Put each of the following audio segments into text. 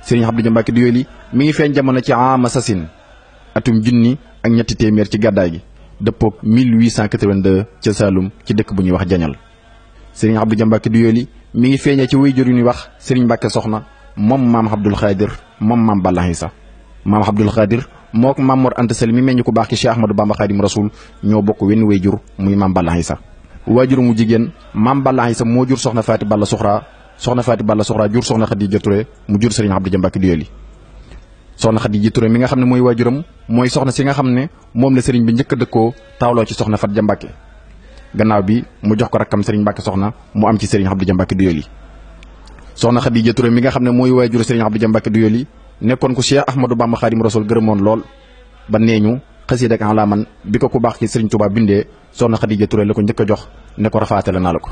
Sëriñ Abdou Dia Mbacke Doyoly mi ngi feeñ jamono ci ama sasin atum junni ak ñetti téeméer ci gàddaay gi dëppoog 1882 ca Saloum ci dëkk bu ñuy wax Jañal. Sëriñ Abdou Dia Mbacke Doyoly mi ngi feeñee ci wayjur yu ñuy wax Sëriñ Mbacke Soxna moom maam Abdul Xaadir moom maam Balla Isa. maam Abdul Xaadir moo ko maam Mor Anta Sali mi meññ ku baax ci Cheikh Ahmadou Bamba Xaadim Rasul ñoo bokk wenn wayjur muy maam Balla Isa. waajur mu jigéen maam Balla Isa moo jur soxna Faati Balla Suxra soxna Faati Balla Suxra jur soxna Xadija Touré mu jur Sëriñ Abdou Dia Mbacke Doyoly. soxna Xadija Touré mi nga xam ne mooy waajuram mooy soxna si nga xam ne moom la sëriñ bi njëkk a dëkkoo taawloo ci soxna Faat Ja Mbacke gannaaw bi mu jox ko rakkam Sëriñ Mbacke Soxna mu am ci Sëriñ Abdou Dia Mbacke Doyoly. soxna Xadija Touré mi nga xam ne mooy waajur Sëriñ Abdou Dia Mbacke Doyoly nekkoon ku Cheikh Ahmadou Bamba Xaadim Rasul gërëmoon lool ba nee ñu xasiida ak alaaman bi ko ku baax ci Sëriñ Tuubaa bindee soxna Xadija Touré la ko njëkk a jox ne ko rafaatale naa la ko.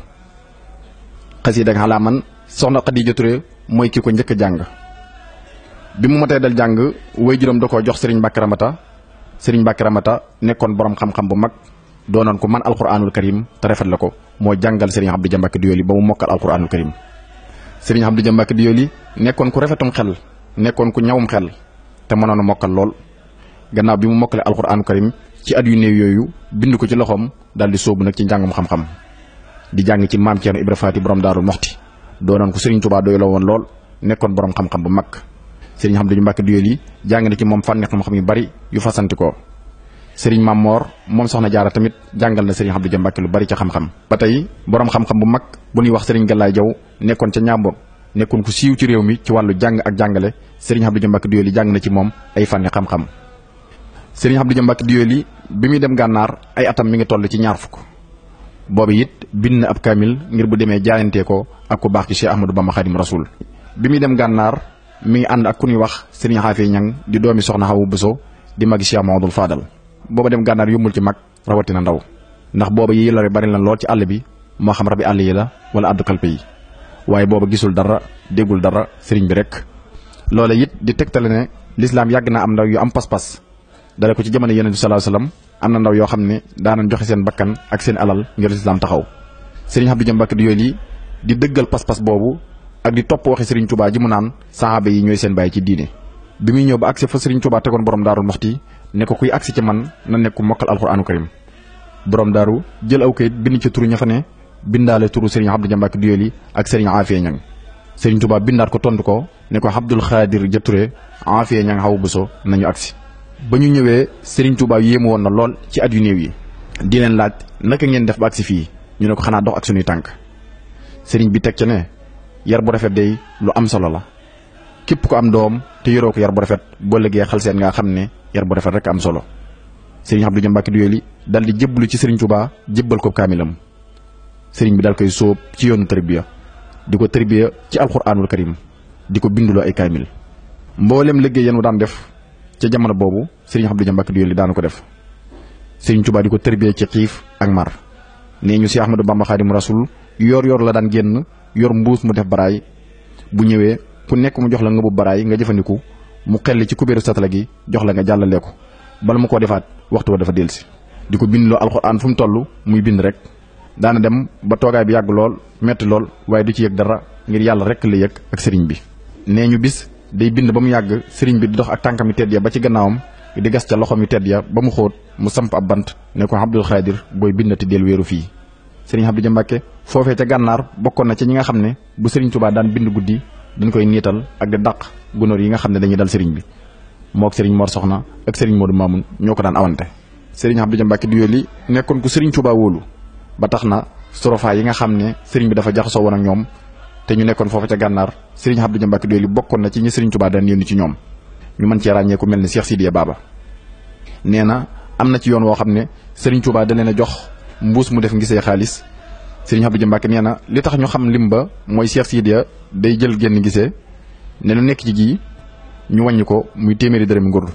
xasiida ak alaaman soxna Xadija Touré mooy ki ko njëkk a jàng bi mu matee dal jàng waajuram da koo jox Sëriñ Mbacke Ramata. Sëriñ Mbacke Ramata nekkoon borom xam-xam bu mag doonoon ko man alquranul karim te rafet la ko moo jàngal Sëriñ Abdou Dia Mbacke Doyoly ba mu mokkal alquranul karim. Sëriñ Abdou Dia Mbacke Doyoly nekkoon ku rafetum xel nekkoon ku ñawum xel te mënoon a mokkal lool gannaaw bi mu mokkale alquranul karim ci at yu néew yooyu bind ko ci loxoom daal di sóobu nag ci njàngum xam-xam di jàng ci maam Thierno Ibra Faati borom Daaru Moxti doonoon ko Sëriñ Tuubaa doyloo woon lool nekkoon borom xam-xam bu mag. Sëriñ Abdou Dia Mbacke Doyoly jàng na ci moom fànni xam-xam yu bari yu fasanti ko. Sëriñ Maam Moor moom soxna Jaara tamit jàngal na Sëriñ Abdou Dia Mbacke lu bari ca xam-xam. ba tey borom xam-xam bu mag bu ñuy wax Sëriñ Galaay Jaw nekkoon ca Ñaambor nekkoon ku siiw ci réew mi ci wàllu jàng ak jàngale Sëriñ Abdou Dia Mbacke Doyoly jàng na ci moom ay fànni xam-xam. Sëriñ Abdou Dia Mbacke Doyoly bi muy dem gànnaar ay atam mi ngi toll ci 20 fukk boobu it bind na ab kaamil ngir bu demee jaayantee ko ak ku baax ci Cheikh Ahmadou Bamba Xaadim Rasul. bi muy dem gànnaar mi ngi ànd ak ku ñuy wax Sëriñ Xaafi Ñang di doomi soxna Xawu Buso di magi Cheikh Mamadou Fadal. booba dem gànnaar yombul ci mag rawatina ndaw ndax booba yi lore bari na lool ci àll bi moo xam rabi àll yi la wala addu kalpe yi waaye booba gisul dara déggul dara sëriñ bi rek. loola it di tegtale ne lislaam yàgg naa am ndaw yu am pas-pas dale ko ci jamono Yonent bi sallallahu alayhi wasallam am na ndaw yoo xam ne daanañ joxe seen bakkan ak seen alal ngir lislaam taxaw. Sëriñ Abdou Dia Mbacke Doyoly di dëggal pas-pas boobu ak di topp waxi Sëriñ Tuubaa ji mu naan saxaaba yi ñooy seen bàyyi ci diine. bi muy ñëw ba agsi fa Sëriñ Tuubaa tegoon borom Daaru Moxti ne ko kuy agsi ci man na nekk ku mokkal alxuraanu karim. borom daaru jël aw kayit bind ci turu ña fa ne bindaale turu Sëriñ Abdou Dia Mbacke Doyoly ak Sëriñ Aafiya Ñang. Sëriñ Tuubaa bindaat ko tontu ko ne ko Abdul Xaadir Ja Ture Aafiya Ñang Xawu Buso nañu agsi. ba ñu ñëwee Sëriñ Tuubaa yéemu woon na lool ci at yu néew yi di leen laaj naka ngeen def ba agsi fii ñu ne ko xanaa dox ak suñuy tànk. sëriñ bi teg ca ne yar bu rafet day lu am solo la képp ko am doom te yoroo ko yar bu rafet boo liggéey xal seen nga xam ne yar bu rafet rek am solo. Sëriñ Abdou Dia Mbacke Doyoly dal di jébbalu ci Sëriñ Tuubaa jébbal ko kaamilam. sëriñ bi dal koy sóob ci yoonu tarbiya di ko tarbiya ci alxuraanul karim di ko binduloo ay kaamil. mboolem liggéey yéen wu daan def ca jamono boobu Sëriñ Abdou Dia Mbacke Doyoly daana ko def. Sëriñ Tuubaa di ko tarbiya ci xiif ak mar nee ñu si Ahmadou Bamba Xaadim Rasul yor la daan génn yor mbuus mu def baraay bu ñëwee ku nekk mu jox la nga bu baraay nga jëfandiku mu xelli ci kubéeru satala gi jox la nga jàllale ko bala mu koo defaat waxtu wa dafa dellusi. di ko bindloo alxuraan fu mu toll muy bind rek daana dem ba toogaay bi yàgg lool metti lool waaye du ci yëg dara ngir yàlla rek la yëg ak sëriñ bi. nee ñu bis day bind ba mu yàgg sëriñ bi di dox ak tànkam yu tedd ya ba ci gannaawam di gas ca loxoom yu tedd ya ba mu xóot mu samp ab bant ne ko Abdul Xaadir booy bindati del wéeru fii. Sëriñ Abdou Dia Mbacke foofee ca gànnaar bokkoon na ci ñi nga xam ne bu Sëriñ Tuubaa daan bind guddi dañ koy niital ak di dàq gunóor yi nga xam ne dañuy dal sëriñ bi mook Sëriñ Mor Soxna ak Sëriñ Modou Mamoun ñoo ko daan awante. Sëriñ Abdou Dia Mbacke Doyoly nekkoon ku Sëriñ Tuubaa wóolu ba tax na sorofa yi nga xam ne sëriñ bi dafa jaxasoo woon ak ñoom te ñu nekkoon foofu ca gànnaar Sëriñ Abdou Dia Mbacke Doyoly bokkoon na ci ñi Sëriñ Tuubaa daan yónni ci ñoom ñu mën cee ràññee ku mel ni Cheikh Sidiya Baba. nee na am na ci yoon woo xam ne Sëriñ Tuubaa da leen a jox mbuus mu def ngisee xaalis. Sëriñ Abdou Dia Mbacke nee na li tax ñu xam lim ba mooy Cheikh Sidiya day jël genn gisee ne lu nekk ci gi ñu wàññi ko muy téeméeri dërëmi ngurdu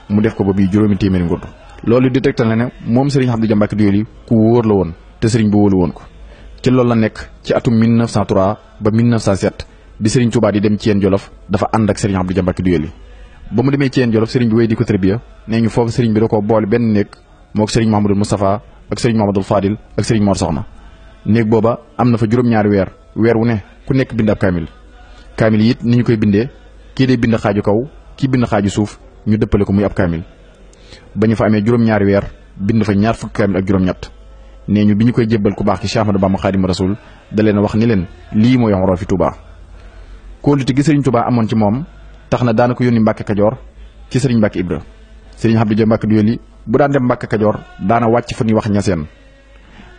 mu def ko ba bii juróomi téeméeri ngurdu loolu di tegtal ne moom Serigne Abdou Dia Mbacké Doyoly ku wóor la woon te Serigne bi wóolu woon ko. ci loolu la nekk ci atum 1903 ba 1907 bi Serigne Touba di dem Thiène Jolof dafa ànd ak Serigne Abdou Dia Mbacké Doyoly ba mu demee Thiène Jolof Serigne bi wéy di ko tërbiya nee ñu foofu Serigne bi da koo boole benn néeg mook Serigne Mahamadou Moustapha ak Serigne Mahamadou Fadil ak Serigne Mor Soxna néeg booba am na fa juróom-ñaari weer wu ne ku nekk bind ab kaamil yi it ni ñu koy bindee kii day bind xaaju kaw kii bind xaaju suuf ñu dëppale ko muy ab kaamil ba ñu fa amee juróom-ñaari weer bind fa ñaar fukki kaamil ak juróom-ñett nee ñu bi ñu koy jébbal ku baax ki Cheikh Ahmadou Bamba Khadimu Rasul da leen wax ni leen lii mooy xoroo fi Touba. kóolute gi Serigne Touba amoon ci moom tax na daana ko yónni Mbàkke Kajoor ci Serigne Mbàkke Ibra. Serigne Abdou Dia Mbacké Doyoly bu daan dem Mbàkke Kajoor daana wàcc fa ñuy wax ñaseen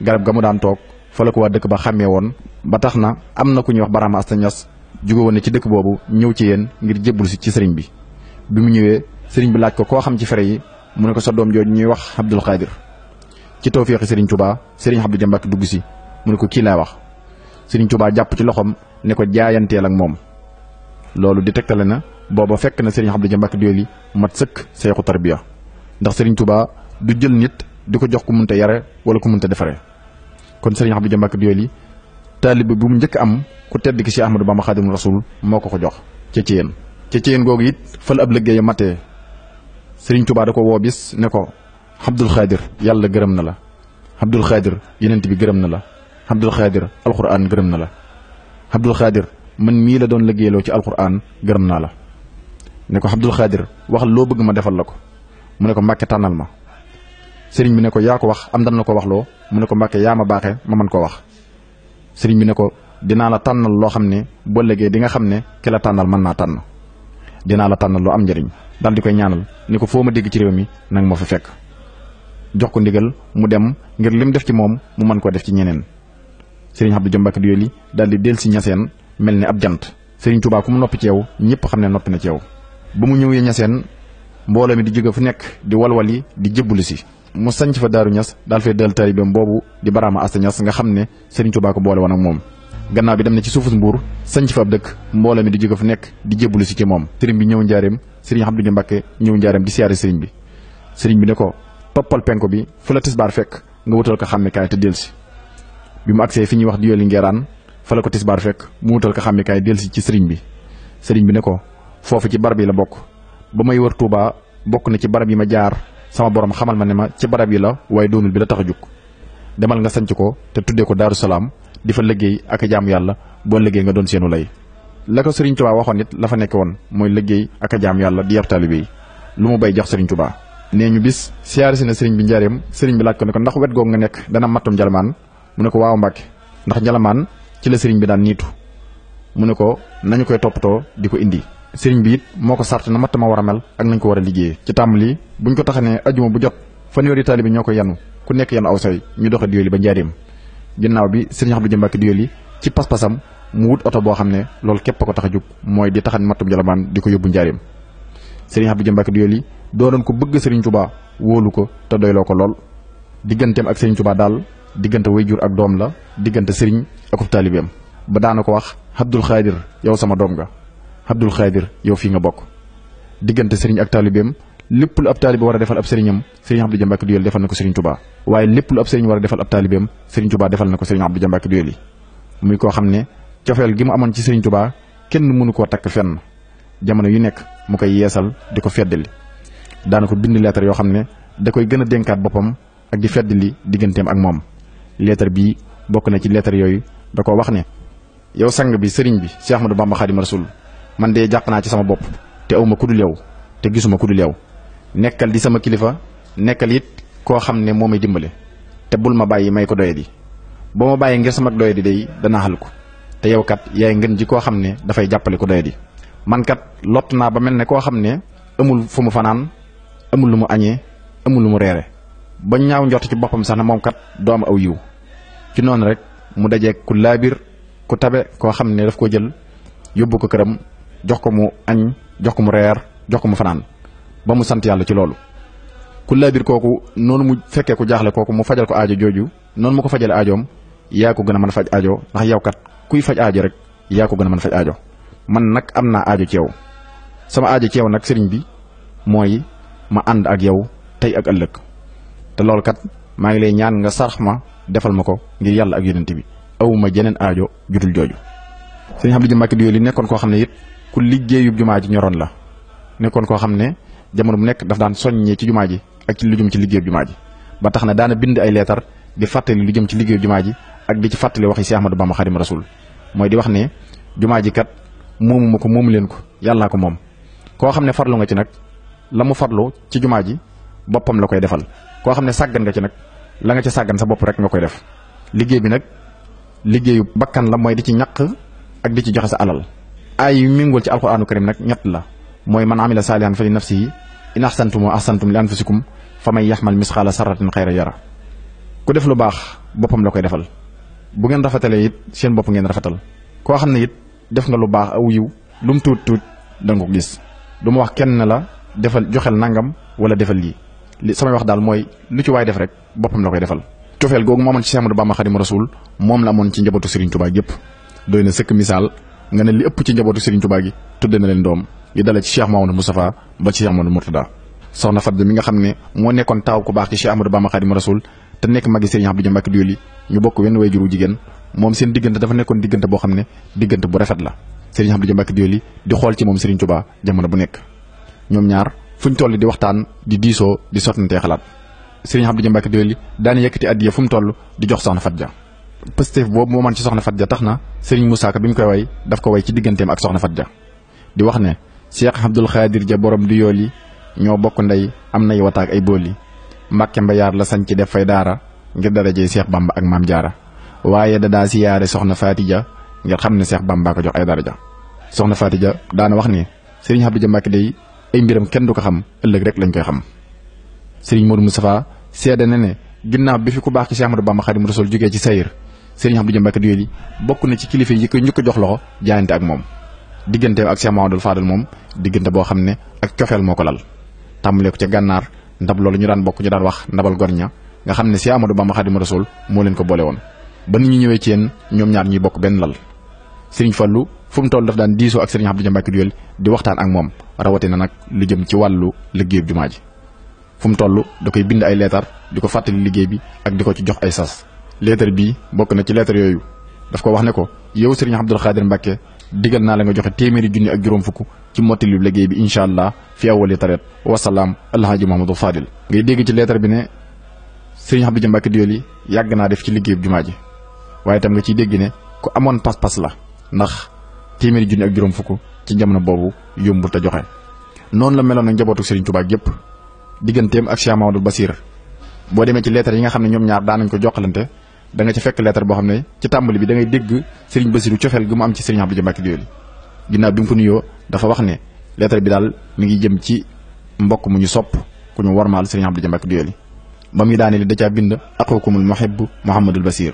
garab ga mu daan toog fa la ko waa dëkk ba xàmmee woon ba tax na am na ku ñuy wax Barama Asta Ñas jóge woon ne ci dëkk boobu ñëw ci yéen ngir jébbul si ci sëriñ bi. bi mu ñëwee sëriñ bi laaj ko koo xam ci fere yi mu ne ko sa doom jooju ñuy wax Abdul Xaadir. ci tawfeexi Serigne Touba Serigne Abdou Dia Mbacké dugg si mu ne ko kii laay wax Serigne Touba jàpp ci loxoom ne ko jaayanteel ak moom. loolu di tegtale na booba fekk na Serigne Abdou Dia Mbacké Doyoly mat sëkk seexu tarbiya ndax Serigne Touba du jël nit di ko jox ku munta yare wala ku munta defare. kon Serigne Abdou Dia Mbacké Doyoly taalibe bu mu njëkk am ku tedd ki Cheikh Ahmadou Bamba Khadimu Rasul moo ko jox ca Thiène googu it fal ab liggéey matee Serigne Touba da ko woo bis ne ko Abdul Xaadir yàlla gërëm na la Abdul Xaadir yenent bi gërëm na la Abdul Xaadir alquran gërëm na la Abdul Xaadir man mii la doon liggéeyloo ci alquran gërëm naa la. ne ko Abdul Xaadir waxal loo bëgg ma defal la ko mu ne ko Mbàkke tànnal ma. sëriñ bi ne ko yaa ko wax am dan na ko wax loo mu ne ko Mbàkke yaa ma baaxee ma mën koo wax. sëriñ bi ne ko dinaa la tànnal loo xam ne boo léegi di nga xam ne ki la tànnal mën naa tànn dinaa la tànnal lu am njëriñ daal di koy ñaanal ni ko foo ma dégg ci réew mi nag ma fa fekk. jox ko ndigal mu dem ngir lim def ci moom mu mën koo def ci ñeneen. Serigne Abdou Dia Mbacké Doyoly daal di del si ñaseen mel ni ab jant. Serigne Touba ku mu noppi ci yow ñëpp xam ne noppi na ci yow. ba mu ñëwee ñaseen mbooloo mi di jóge fu nekk di walwali di jébbalu si. mu sanc fa Daaru Ñas daal fay dal taalibeem boobu di Barama Asta Ñas nga xam ne Serigne Touba ko boole woon ak moom. gannaaw bi dem na ci suufus Mbuur sanc fa ab dëkk mbooloo mi di jóge fu nekk di jébbalu si ci moom. Serigne bi ñëw njaareem Serigne Abdou Dia Mbacké ñëw njaareem di siyaare Serigne bi. Serigne bi ne ko toppal penko bi fu la tisbaar fekk nga wutal ko xàmmikaay te delsi. bi mu agsee fi ñuy wax Doyoly Ngeeraan fa la ko tisbaar fekk mu wutal ko xàmmikaay delsi ci sëriñ bi. sëriñ bi ne ko foofu ci barab yi la bokk ba may wër Touba bokk na ci barab yi ma jaar sama borom xamal ma ne ma ci barab yi la waaye doonul bi la tax a jug demal nga sanc ko te tuddee ko Daaru Salaam di fa liggéey ak a jaamu yàlla boo liggéey nga doon seenu lay. la ko sëriñ Touba waxoon nit la fa nekk woon mooy liggéey ak a jaamu yàlla di yar taalibe yi lu mu bay jox sëriñ Touba. nee ñu bis siyaare si na sëriñ bi njaareem sëriñ bi laaj ko ne ko ndax wet googu nga nekk dana mattum njalamaan mu ne ko waaw Mbàkke ndax njalamaan ci la sëriñ bi daan niitu mu ne ko nañu koy toppatoo di ko indi. sëriñ bi it moo ko sart na matt ma war a mel ak nañ ko war a liggéeyee. ci tàmbali buñ ko taxanee ajuma bu jot fanweeri taalibe ñoo ko yanu ku nekk yanu aw say ñu doxe Doyoly ba njaareem. ginnaaw bi sëriñ Abdou Dia Mbacké Doyoly ci pas-pasam mu wut oto boo xam ne loolu képp a ko tax a jóg mooy di taxan mattum njalamaan di ko yóbbu njaareem. sëriñ Abdou Dia Mbacké Doyoly doonoon ko bëgg Serigne Touba wóolu ko te doyloo ko lool digganteem ak Serigne Touba daal diggante wayjur ak doom la diggante Serigne ak taalibeem ba daana ko wax Abdul Xaadir yow sama doom nga Abdul Xaadir yow fii nga bokk. diggante Serigne ak taalibeem lépp lu ab taalibe war a defal ab sëriñam Serigne Abdou Dia Mbacké Doyoly defal na ko Serigne Touba waaye lépp lu ab sëriñ war a defal ab taalibeem Serigne Touba defal na ko Serigne Abdou Dia Mbacké Doyoly muy koo xam ne cofeel gi mu amoon ci Serigne Touba kenn mënu koo takk fenn jamono yu nekk mu koy yeesal di ko feddali. daana ko bind lettre yoo xam ne da koy gën a dénkaat boppam ak di feddali digganteem ak moom. lettre bii bokk na ci lettre yooyu da ko wax ne yow sang bi sëriñ bi Cheikh Ahmadou Bamba Khadimu Rasul man de jàq naa ci sama bopp te awma kudul yow te gisuma kudul yow nekkal di sama kilifa nekkal it koo xam ne moo may dimbale te bul ma bàyyi may ko doyadi boo ma bàyyi ngir sama doyadi day danaa xal ko te yow kat yaay ngeen ji koo xam ne dafay jàppale ko doyadi man kat lott naa ba mel ne koo xam ne amul fu mu fanaan amul lu mu añee amul lu mu reere ba ñaaw njort ci boppam sax na moom kat doo am aw yiw ci noonu rek mu dajeeg ku laabir ku tabe koo xam ne daf ko jël yóbbu ko këram jox ko mu añ jox ko mu reer jox ko mu fanaan ba mu sant yàlla ci loolu. ku laabir kooku noonu mu fekkee ku jaaxle kooku mu fajal ko aajo jooju noonu mu ko fajale aajoom yaa ko gën a mën a faj aajo ndax yow kat kuy faj aajo rek yaa ko gën a mën a faj aajo man nag am naa aajo ci yow sama aajo ci yow nag sëriñ bi mooy ma ànd ak yow tey ak ëllëg te loolu kat maa ngi lay ñaan nga sarx ma defal ma ko ngir yàlla ak yonent bi awuma jeneen aajo judul jooju. sëriñ Abdou Dia Mbacke Doyoly nekkoon koo xam ne it ku liggéeyub jumaa ji ñoroon la nekkoon koo xam ne jamono bu nekk daf daan soññee ci jumaa ji ak ci lu jëm ci liggéeyub jumaa ji ba tax na daana bind ay leetar di fàttali lu jëm ci liggéeyub jumaa ji ak di ci fàttali waxi Cheikh Ahmadou Bamba Xaadimu Rasuul mooy di wax ne jumaa ji kat moomu ma ko moomu leen ko yàllaa ko moom koo xam ne farlu nga ci nag la mu farlu ci jumaa ji boppam la koy defal koo xam ne sàggan nga ci nag la nga ci sàggan sa bopp rek nga koy def liggéey bi nag liggéeyu bakkan la mooy di ci ñaq ak di ci joxe sa alal ay yu mingul ci alquraanu karim nag ñett la mooy man amila saalihan fa li nafsihi in ahsantum ahsantum li anfusikum fa man yaxmal misqaala sarratin xayra yara ku def lu baax boppam la koy defal bu ngeen rafetalee it seen bopp ngeen rafetal koo xam ne it def nga lu baax aw yiw lu mu tuut tuut da nga ko gis du ma wax kenn la defal joxel nangam wala defal lii li samay wax daal mooy lu ci waay def rek boppam la koy defal. cofeel googu mu amoon ci Cheikh Ahmadou Bamba Xaadimu Rasuul moom la amoon ci njabootu Serigne Touba gépp doy na sëkk misaal nga ne li ëpp ci njabootu Serigne Touba gi tudde na leen doom yi dale ci Cheikh Mahamadou Moustapha ba ci Cheikh Mahamadou Mourtada soxna Fatou mi nga xam ne moo nekkoon taaw ku baax ci Cheikh Ahmadou Bamba Xaadimu Rasuul te nekk magi Serigne Abdou Dia Mbacke Doyoly ñu bokk wenn way juru jigéen moom seen diggante dafa nekkoon diggante boo xam ne diggante bu rafet la Serigne Abdou Dia Mbacke Doyoly di xool ci moom Serigne Touba jamono bu nekk ñoom ñaar fuñ toll di waxtaan di diisoo di sottantee xalaat Serigne Abdou Dia Mbacke Doyoly daana yëkkati addiya fu mu toll di jox soxna Fatou Dia Pastef boobu moo man ci soxna Fatou Dia tax na Serigne Moussa Ka bi mu koy way daf ko way ci digganteem ak soxna Fatou Dia di wax ne Cheikh Abdoul Khadir Dia borom Doyoly ñoo bokk ndey am nay wataak ay booli Mbàkke Mbayaar la sañ ci def fay daara ngir darajee Cheikh Bamba ak Maam Jaara waaye da daa siyaare soxna Fatou Dia ngir xam ne Cheikh Bamba ko jox ay daraja soxna Fatou Dia daana wax ne Serigne Abdou Dia Mbacke day ay mbiram kenn du ko xam ëllëg rek lañ koy xam Serigne Modou Moustapha seede na ne ginnaaw bi fi ku baax ci Cheikh Ahmadou Bamba Xaadimu Rasuul jógee ci sayir Serigne Abdou Dia Mbacke Doyoly bokk na ci kilifa yi ko ñu ko jox loxo jaayante ak moom diggante ak Cheikh Mahamadou Fadal moom diggante boo xam ne ak cofeel moo ko lal tàmbalee ko ca gànnaar ndab loolu ñu daan bokk ñu daan wax ndabal gorña nga xam ne Cheikh Ahmadou Bamba Xaadimu Rasuul moo leen ko boole woon ba nit ñu ñëwee ci yéen ñoom ñaar ñuy bokk benn lal Serigne Fallou fu mu toll daf daan diisoo ak Serigne Abdou Dia Mbacke Doyoly di waxtaan ak moom rawatina nag lu jëm ci wàllu liggéeyub jumaa ji fu mu toll da koy bind ay leetar di ko fàttali liggéey bi ak di ko ci jox ay sas leetar bii bokk na ci leetar yooyu daf ko wax ne ko yow Serigne Abdoul Khadir Mbacke digal naa la nga joxe téeméeri junni ak juróom fukk ci mottali liggéey bi incha allah fi awali taret wasalaam alhaji Mahamadou Fadil ngay dégg ci leetar bi ne Serigne Abdou Dia Mbacke Doyoly yàgg naa def ci liggéeyub jumaa ji waaye tam nga ciy dégg ne ku amoon pas-pas la ndax téeméeri junni ak juróom fukk ci jamono boobu yombul te joxe noonu la meloon nag njabootu Serigne Touba gépp digganteem ak Cheikh Mahamadou Basir boo demee ci lettre yi nga xam ne ñoom ñaar daanañ ko jokkalante da nga ci fekk lettre boo xam ne ci tàmbali bi da ngay dégg Serigne Basiru cofeel gu mu am ci Serigne Abdou Dia Mbacke Doyoly ginnaaw bi mu ko nuyoo dafa wax ne lettre bi daal mi ngi jëm ci mbokk mu ñu sopp ku ñu warmaal Serigne Abdou Dia Mbacke Doyoly ba muy daane li da caa bind axukumul muhibbu Mouhamadul Basir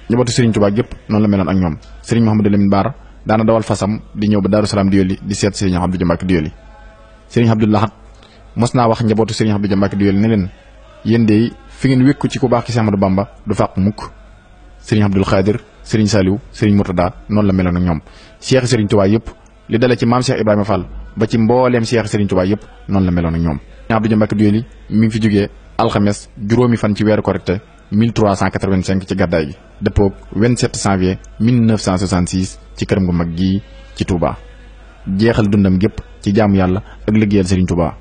njabootu Serigne Touba gépp noonu la meloon ak ñoom Serigne Mouhamadou Lamine Bara daana dawal fasam di ñëw ba Daaru Salaam Doyoly di seet Serigne Abdou Dia Mbacke Doyoly Serigne Abdou Lahad mos naa wax njabootu Serigne Abdou Dia Mbacke Doyoly ne leen yéen de fi ngeen wékku ci ku baax ci Cheikh Ahmadou Bamba du fàq mukk Serigne Abdoul Khadir Serigne Saliou Serigne Mourtada noonu la meloon ak ñoom Cheikh Serigne Touba yëpp li dale ci maam Cheikh Ibrahima Fall ba ci mbooleem Cheikh Serigne Touba yëpp noonu la meloon ak ñoom Serigne Abdou Dia Mbacke Doyoly mi ngi fi jógee alxames juróomi fan ci weeru korite 1385 ci gàddaay gi dëppoog 27 janvier 1966 ci këram gu mag gii ci Touba jeexal dundam gépp ci jaamu yàlla ak liggéeyal Serigne Touba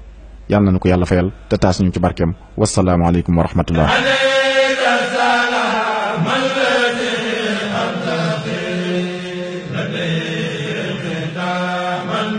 yàlla na ko yàlla fayal te taas ñu ci barkeem wasalaamaaleykum wa rahmatullah man